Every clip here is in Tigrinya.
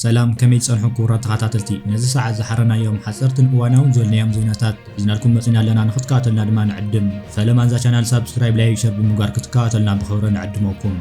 ሰላም፣ ከመይ ትጸንሑ ክቡራት ተኸታተልቲ? ነዚ ሰዓት ዝሓረናዮም ሓጸርትን እዋናውን ዝበልናዮም ዜናታት ሒዝናልኩም መጺና ኣለና። ንኽትከታተሉና ድማ ንዕድም። ፈለማ ነዛ ቻናል ሳብስክራይብ፣ ላይክ፣ ሸር ብምግባር ክትከታተሉና ብኽብሪ ንዕድመኩም።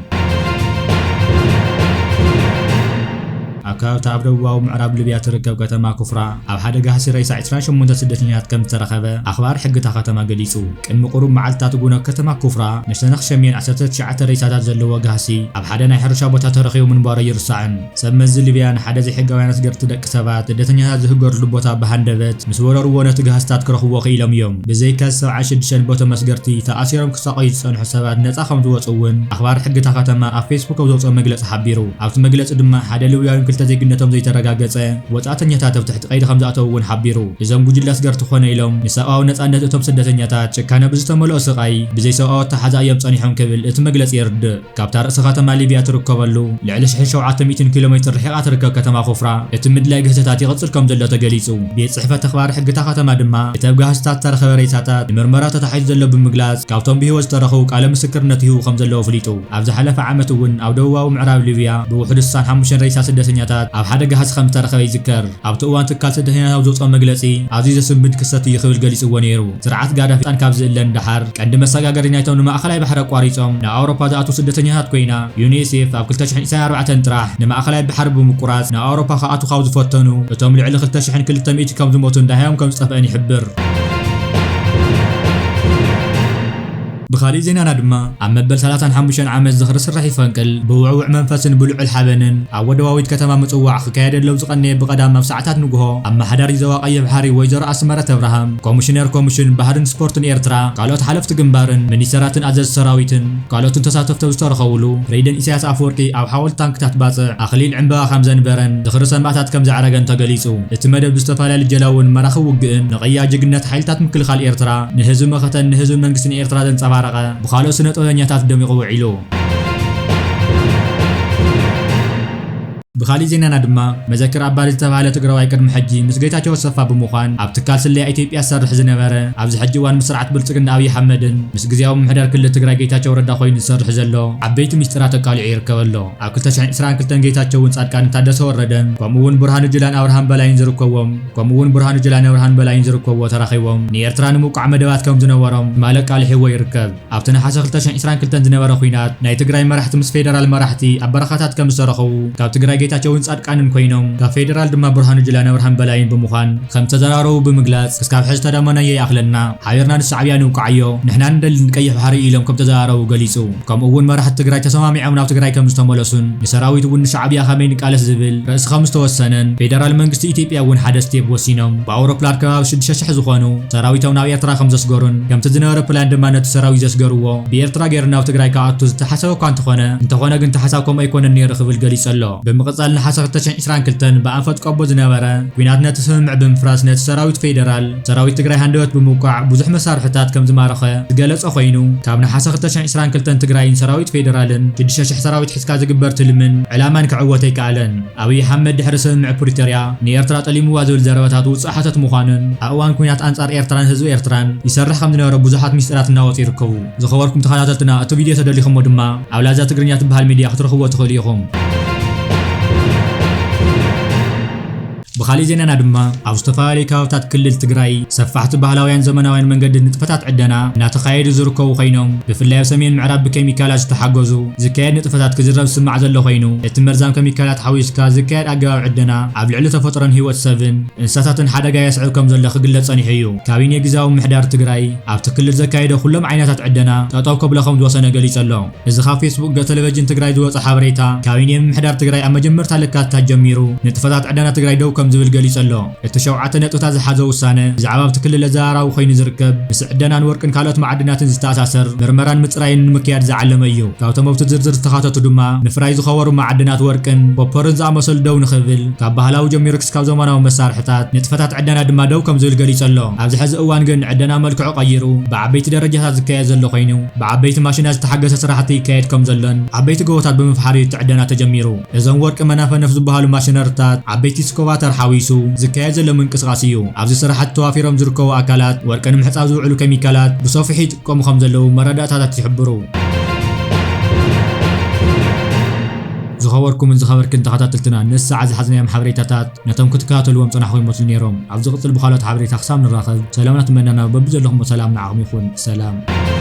ኣብ ከባብታ ኣብ ደቡባዊ ምዕራብ ሊብያ ትርከብ ከተማ ኩፍራ ኣብ ሓደ ጋህሲ ሬሳ ዕስራን ሸሞንተን ስደተኛታት ከም ዝተረኸበ ኣኽባሪ ሕጊ እታ ከተማ ገሊጹ። ቅድሚ ቁሩብ መዓልትታት እውን ኣብ ከተማ ኩፍራ ንሸነኽ ሸሜን ዓሰርተ ትሽዓተ ሬሳታት ዘለዎ ጋህሲ ኣብ ሓደ ናይ ሕርሻ ቦታ ተረኺቡ ምንባሩ ኣይርሳዕን። ሰብ መዚ ሊብያ ንሓደ ዘይሕጋውያን ኣስገርቲ ደቂ ሰባት ስደተኛታት ዝህገርሉ ቦታ ብሃንደበት ምስ ወረርዎ ነቲ ጋህስታት ክረኽብዎ ክኢሎም እዮም። ብዘይካ ሰብዓን ሽዱሽተን ቦቶም ኣስገርቲ ተኣሲሮም ክሳቐዩ ዝጸንሑ ሰባት ነጻ ከም ዝወጹ እውን ኣኽባሪ ሕጊ እታ ከተማ ኣብ ፌስቡክ ኣብ ዘውጽኦ መግለጺ ሓቢሩ። ኣብቲ መግለጺ ድማ ሓደ ሊብያውን ክልተ ዜግነቶም ዘይተረጋገጸ ወጻእተኛታት ኣብ ትሕቲ ቀይዲ ከም ዝኣተዉ እውን ሓቢሩ። እዞም ጉጅለ ኣስገርቲ ኮነ ኢሎም ንሰብኣዊ ነጻነት እቶም ስደተኛታት ጭካነ ብዝተመልኦ ስቓይ ብዘይሰብኣዊ ኣተሓዛ እዮም ጸኒሖም ክብል እቲ መግለጺ የርድእ። ካብታ ርእሲ ከተማ ሊብያ ትርከበሉ ልዕሊ ሽሕን ሸውዓተ ሚእትን ኪሎ ሜትር ርሒቓ ትርከብ ከተማ ኩፍራ እቲ ምድላይ ግህሰታት ይቕጽል ከም ዘሎ ተገሊጹ። ቤት ጽሕፈት ኣኽባሪ ሕጊ እታ ከተማ ድማ እቲ ኣብ ጋህስታት ዝተረኸበ ሬሳታት ንምርመራ ተታሒዙ ዘሎ ብምግላጽ ካብቶም ብህይወት ዝተረኸቡ ቃለ ምስክርነት ይህቡ ከም ዘለዉ ኣፍሊጡ። ኣብ ዝሓለፈ ዓመት እውን ኣብ ደቡባዊ ምዕራብ ሊብያ ብውሕዱ ስሳን ሓሙሽተን ሬሳ ስደተኛታት ኣብ ሓደ ጋህሲ ከም ዝተረኸበ ይዝከር። ኣብቲ እዋን ትካል ስደተኛታት ኣብ ዘውፅኦ መግለፂ ኣዝዩ ዘስንብድ ክስተት እዩ ክብል ገሊፅዎ ነይሩ። ስርዓት ጋዳፊ ስልጣን ካብ ዝእለ ንደሓር ቀንዲ መሰጋገሪ ናይቶም ንማእኸላይ ባሕሪ ኣቋሪፆም ናብ ኣውሮፓ ዝኣትዉ ስደተኛታት ኮይና፣ ዩኒሴፍ ኣብ ክልተ ሽሕን ዕስራን ኣርባዕተን ጥራሕ ንማእኸላይ ባሕሪ ብምቁራፅ ናብ ኣውሮፓ ክኣትዉ ካብ ዝፈተኑ እቶም ልዕሊ ክልተ ሽሕን ክልተ ሚእትን ከም ዝሞቱን ደሃዮም ከም ዝጠፍአን ይሕብር። ብኻሊእ ዜናና ድማ ኣብ መበል ሰላሳን ሓሙሽተን ዓመት ዝኽሪ ስርሒት ፈንቅል ብውዕውዕ መንፈስን ብልዑል ሓበንን ኣብ ወደባዊት ከተማ ምጽዋዕ ክካየደሎም ዝቐነየ ብቐዳም ኣብ ሰዓታት ንግሆ ኣመሓዳሪ ዞባ ቀይሕ ባሕሪ ወይዘሮ ኣስመረት ኣብርሃም፣ ኮሚሽነር ኮሚሽን ባህልን ስፖርትን ኤርትራ፣ ካልኦት ሓለፍቲ ግንባርን ሚኒስተራትን ኣዘዝቲ ሰራዊትን ካልኦትን ተሳተፍቲ ኣብ ዝተረኸብሉ፣ ፕሬዚደንት ኢሳያስ ኣፈወርቂ ኣብ ሓወልቲ ታንክታት ባጽዕ ኣኽሊል ዕምበባ ከም ዘንበረን ዝኽሪ ሰማእታት ከም ዘዕረገን ተገሊጹ። እቲ መደብ ብዝተፈላለዩ ጀላቡን መራኽብ ውግእን ንቕያ ጅግንነት ሓይልታት ምክልኻል ኤርትራ፣ ንህዝቢ መኸተን ንህዝቢ መንግስትን ኤርትራ ዘንጸባረቐ፣ ብኻልኦት ስነ ጥበበኛታት ደሚቑ ውዒሉ። ብኻሊእ ዜናና ድማ፣ መዘክር ኣባዲ ዝተባህለ ትግራዋይ ቅድሚ ሕጂ ምስ ጌታቸው ኣሰፋ ብምዃን ኣብ ትካል ስለያ ኢትዮጵያ ዝሰርሕ ዝነበረ፣ ኣብዚ ሕጂ እዋን ምስ ስርዓት ብልጽግና ኣብይ ኣሕመድን ምስ ግዝያዊ ምምሕዳር ክልል ትግራይ ጌታቸው ረዳ ኮይኑ ዝሰርሕ ዘሎ ዓበይቲ ሚስጥራት ኣቃሊዑ ይርከብ ኣሎ። ኣብ ክልተ ሽሕን ዕስራን ክልተን ጌታቸውን ጻድቃንን ታደሰ ወረደን ከምኡ እውን ብርሃኑ ጁላን ኣብርሃም በላይን ዝርከብዎም ከምኡ እውን ብርሃኑ ጁላን ኣብርሃም በላይን ዝርከብዎ ተራኺቦም ንኤርትራ ንምውቃዕ መደባት ከም ዝነበሮም ትማሊ ኣቃሊሕዎ ይርከብ። ኣብቲ ነሓሰ ክልተ ሽሕን ዕስራን ክልተን ዝነበረ ኲናት ናይ ትግራይ መራሕቲ ምስ ፌደራል መራሕቲ ኣብ በረኻታት ከም ዝተረኸቡ፣ ካብ ትግራይ ጌታቸውን ጻድቃንን ኮይኖም ካብ ፌደራል ድማ ብርሃኑ ጁላን ኣብርሃም በላይን ብምዃን ከም ዝተዘራረቡ ብምግላጽ፣ ክሳብ ሕዚ ተደመናዮ ይኣኽለና፣ ሓቢርና ንሻዕብያ ንውቃዓዮ፣ ንሕና ንደሊ ንቀይሕ ባሕሪ ኢሎም ከም ተዘራረቡ ገሊጹ። ከምኡ እውን መራሕቲ ትግራይ ተሰማሚዖም ናብ ትግራይ ከም ዝተመለሱን ንሰራዊት እውን ንሻዕብያ ከመይ ንቃለስ ዝብል ርእሲ ከም ዝተወሰነን ፌደራል መንግስቲ ኢትዮጵያ እውን ሓደ ስቴፕ ወሲኖም ብኣውሮፕላን ከባቢ ሽዱሽተ ሽሕ ዝኾኑ ሰራዊቶም ናብ ኤርትራ ከም ዘስገሩን ከምቲ ዝነበረ ፕላን ድማ ነቲ ሰራዊት ዘስገርዎ ብኤርትራ ገይሩ ናብ ትግራይ ክኣቱ ዝተሓሰበ እኳ እንተኾነ፣ እንተኾነ ግን እቲ ሓሳብ ከምኡ ኣይኮነን ነይሩ ክብል ገሊጹ ኣሎ። ብምቕጻል ነሓሰ ክልተ ሽሕን ዕስራን ክልተን ብኣንፈት ቆቦ ዝነበረ ኲናት ነቲ ስምምዕ ብምፍራስ ነቲ ሰራዊት ፌደራል ሰራዊት ትግራይ ሃንደበት ብምውቃዕ ብዙሕ መሳርሕታት ከም ዝማረኸ ዝገለጸ ኮይኑ፣ ካብ ነሓሰ ክልተ ሽሕን ዕስራን ክልተን ትግራይን ሰራዊት ፌደራልን ሽዱሽተ ሽሕ ሰራዊት ሒዝካ ዝግበር ትልምን ዕላማን ክዕወት ኣይከኣለን። ኣብይ ኣሕመድ ድሕሪ ስምምዕ ፕሪቶርያ ንኤርትራ ጠሊምዋ ዝብል ዘረባታት ውጹእ ሓተት ምዃኑን ኣብ እዋን ኲናት ኣንጻር ኤርትራን ህዝቢ ኤርትራን ይሰርሕ ከም ዝነበረ ብዙሓት ሚስጥራት እናወጹ ይርከቡ። ዝኸበርኩም ተኸታተልትና፣ እቲ ቪድዮ ተደሊኹሞ ድማ ኣብ ላዛ ትግርኛ ትበሃል ሚድያ ክትረኽብዎ ትኽእሉ ኢኹም። ብኻሊእ ዜናና ድማ ኣብ ዝተፈላለዩ ከባብታት ክልል ትግራይ ሰፋሕቲ ባህላውያን ዘመናውያን መንገዲ ንጥፈታት ዕደና እናተኻየዱ ዝርከቡ ኮይኖም፣ ብፍላይ ኣብ ሰሜን ምዕራብ ብኬሚካላት ዝተሓገዙ ዝካየድ ንጥፈታት ክዝረብ ዝስማዕ ዘሎ ኮይኑ፣ እቲ መርዛም ኬሚካላት ሓዊስካ ዝካየድ ኣገባብ ዕደና ኣብ ልዕሊ ተፈጥሮን ህይወት ሰብን እንስሳታትን ሓደጋ የስዕብ ከም ዘሎ ክግለጽ ጸኒሑ እዩ። ካቢኔ ግዝያዊ ምምሕዳር ትግራይ ኣብቲ ክልል ዘካየዶ ኩሎም ዓይነታት ዕደና ጠጠው ከብሎ ከም ዝወሰነ ገሊጹ ኣሎ። እዚ ካብ ፌስቡክ ገጽ ቴሌቪዥን ትግራይ ዝወጸ ሓበሬታ፣ ካቢኔ ምምሕዳር ትግራይ ኣብ መጀመርታ ለካቲት ጀሚሩ ንጥፈታት ዕደና ትግራይ ደው ከም ዝብል ገሊጹ ኣሎ። እቲ ሸውዓተ ነጥብታት ዝሓዘ ውሳነ፣ ብዛዕባ ኣብቲ ክልል ኣዘራራቢ ኮይኑ ዝርከብ፣ ምስ ዕደናን ወርቅን ካልኦት መዓድናትን ዝተኣሳሰር ምርመራን ምጽራይን ንምክያድ ዝዓለመ እዩ። ካብቶም ኣብቲ ዝርዝር ዝተኻተቱ ድማ፣ ምፍራይ ዝኸበሩ መዓድናት ወርቅን ኮፐርን ዝኣመሰሉ ደው ንኽብል፣ ካብ ባህላዊ ጀሚሩ ክስካብ ዘመናዊ መሳርሕታት፣ ንጥፈታት ዕደና ድማ ደው ከም ዝብል ገሊጹ ኣሎ። ኣብዚ ሕዚ እዋን ግን ዕደና መልክዑ ቀይሩ፣ ብዓበይቲ ደረጃታት ዝካየድ ዘሎ ኮይኑ፣ ብዓበይቲ ማሽናት ዝተሓገዘ ስራሕቲ ይካየድ ከም ዘሎን፣ ዓበይቲ ጎቦታት ብምፍሓር እዩ እቲ ዕደና ተጀሚሩ። እዞም ወርቂ መናፈነፍ ዝበሃሉ ማሽነሪታት፣ ዓበይቲ ስኮቫተር ሓዊሱ ዝካየድ ዘሎ ምንቅስቓስ እዩ። ኣብዚ ስራሕቲ ተዋፊሮም ዝርከቡ ኣካላት፣ ወርቂ ንምሕጻብ ዝውዕሉ ኬሚካላት ብሰፊሑ ይጥቀሙ ከም ዘለዉ መረዳእታታት ይሕብሩ። ዝኸበርኩምን ዝኸበርክን ተኸታተልትና፣ ነዚ ሰዓት ዝሓዝናዮም ሓበሬታታት ነቶም ክትከታተልዎም ጸናሕኩም ይመስሉ ነይሮም። ኣብ ዝቕጽል ብኻልኦት ሓበሬታ ክሳብ ንራኸብ፣ ሰላምና ትመነና፣ በብዘለኹሞ ሰላም ንዓኹም ይኹን። ሰላም።